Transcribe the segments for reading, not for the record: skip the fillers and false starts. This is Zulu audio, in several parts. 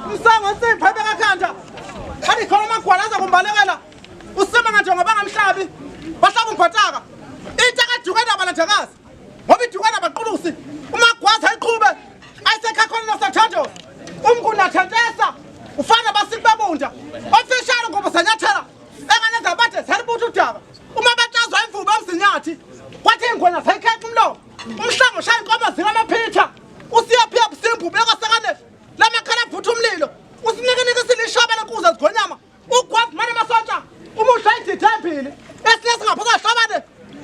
Umsango nsipho ebekakhanda. Kanti khona amagwala aza kumbalekela. Usima nganje ngoba ngamhlabi. Bahlaba umbhataka. Into akaduke ndaba lanjakazi. Ngoba iduke nabaqulusi. Umagwaza ayiqhube. Ayisekhakhona nosathandos. Umnguna thantesa. Ufana basiki babunda. Ofishalo ngoba sanyathela. Enganenza bathe salibutha udaba. Uma batshazwa imvubu emzinyathi. Kwathi ingwenya sayikheqa umlomo. Umhlango shaya inkomo zikamaphitha. Usiyaphiya busimbu bekasekane. Lamakhala avutha umlilo. Usinikiniki silishaba lenkuza zigonyama. Ugwazi mane masotsha. Umushaya ididi embili. Esinye singaphosa hlobane.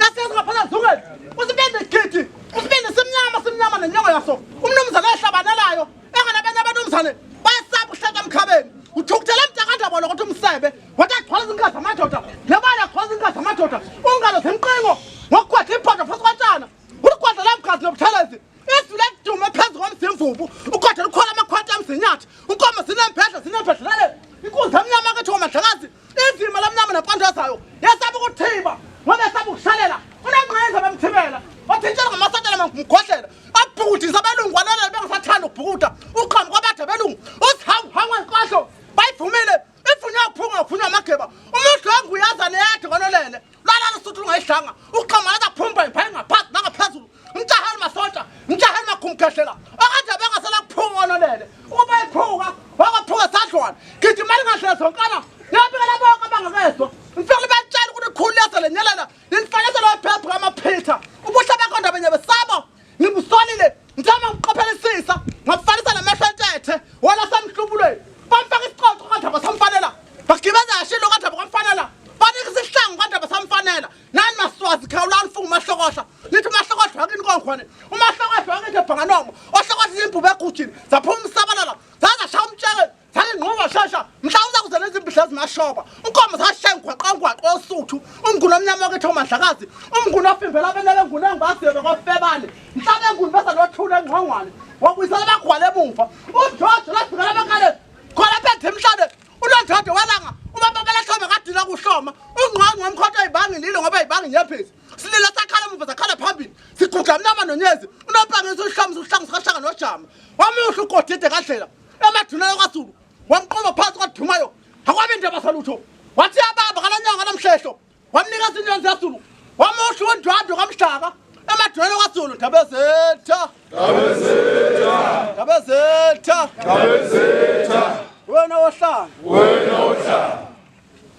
Esinye singaphosa zungeni. Usibindi gidi. Usibindi simnyama simnyama nenyongo yaso. Umnumzane ehlabanelayo. Enganabanye abanumzane bayasaba ukuhleka emkhabeni. Uthukuthele mntakandaba lokuthi umsebe. Wathi agcwala izinkazi zamadoda. Nebala agcwala izinkazi zamadoda. Ungalo zemqingo. Ngokugwadla ibhodo phansi kwatshana. Uligwadla lamgazi nobuthelezi. Izwi ledume phezu komzimvubu. Ugodla lukhola amakhwati amzinyathi. Unkomo zinempehla zinempehla. Inkunzi emnyama kethi wamadlakazi. Izima lamnyama nempondo zayo. Yesaba ukuthiba ngoba esaba ukushalela. Unenqenza bemthibela. Wathintshela ngamasotshela mangumgodlela. Abhukudisa abelungu kwalala bengasathanda ukubhukuda. Uqhamuka kwabade abelungu. Usihawuhawu ngenkohlo. Bayivumile. Ivunywa uphunga uvunywa amageba. Umuntu wanguyaza neyade kwanolele. Lala lusuthu lungayihlanga. Uqhamuka phumba imphayi ngaphansi nangaphezulu. Mtshahela masotsha, mtshahela makhumkhehlela. Akade bengasela kuphunga kwanolele. Ukuba iphuka, wakaphuka sadlwana. Gijima lingadlela zonkana. Niyabikela bonke abangakezwa. Ngifike batshela ukuthi khululeza lenyelela. Ninifanele lo phepha kamaphitha. Ubuhle bakho ndaba nyabesaba. Ngibusolile. Ngithama ngiqophelisisa. Ngakufanisa namehlo entethe. Wena semhlubulweni. Bamfaka isicoco kandaba samfanela. Bagibeza yashilo kandaba kwamfanela. Banika isihlangu kandaba samfanela. Nani maswazi khawulani funga umahlokohla. Nithi umahlokohla wakini konkhwane. Umahlokohla wakithi ebhanganomo. Ohlokohla izimbube egujini. Zaphuma umsabalala. Zaza shaya umtsheke. Zangingquba shesha. Mhla uza kuze nezimbihla ezimashoba. Unkomo zashaya ngwaqo ngwaqo osuthu. Umnguni omnyama wakithi omadlakazi. Umnguni ofimbela abenele nguni engibaziyo bekwafebane. Mhla benguni bese nothula engqongwane. Wabuyisela abagwala emuva. Ujojo lafika labakale. Khona phethe emhlane. Ulonjode walanga. Uma babelahloma kadila kuhloma. Ungqongqo umkhonto ayibangi lilo ngoba ayibangi nyephisi. Silila sakhala emuva sakhala phambili. Siguga mnyama nonyezi. Unompangisa uhlomisa uhlangu sikashaka nojama. Wamuhle ugodide kadlela. Emaduna kwaZulu. Wamqoba phansi kwadumayo. Akwabi indaba salutho. Wathi ababa kalanyanga namhlehlo. Wamnika izinyoni zezulu. Wamuhle undwandwe kamhlaka. Emaduneni kwaZulu Ndabezitha. Ndabezitha. Ndabezitha. Ndabezitha. Wena wohlanga. Wena wohlanga.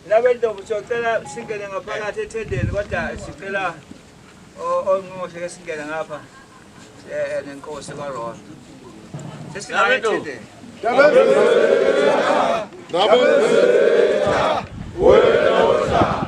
Laba ntombi siyocela singene ngaphakathi ethendeni kodwa sicela ongqongqoshe ke singene ngapha nenkosi kwaRona. Sesingaya ethendeni. Ndabezitha. Ndabezitha. Wena wohlanga.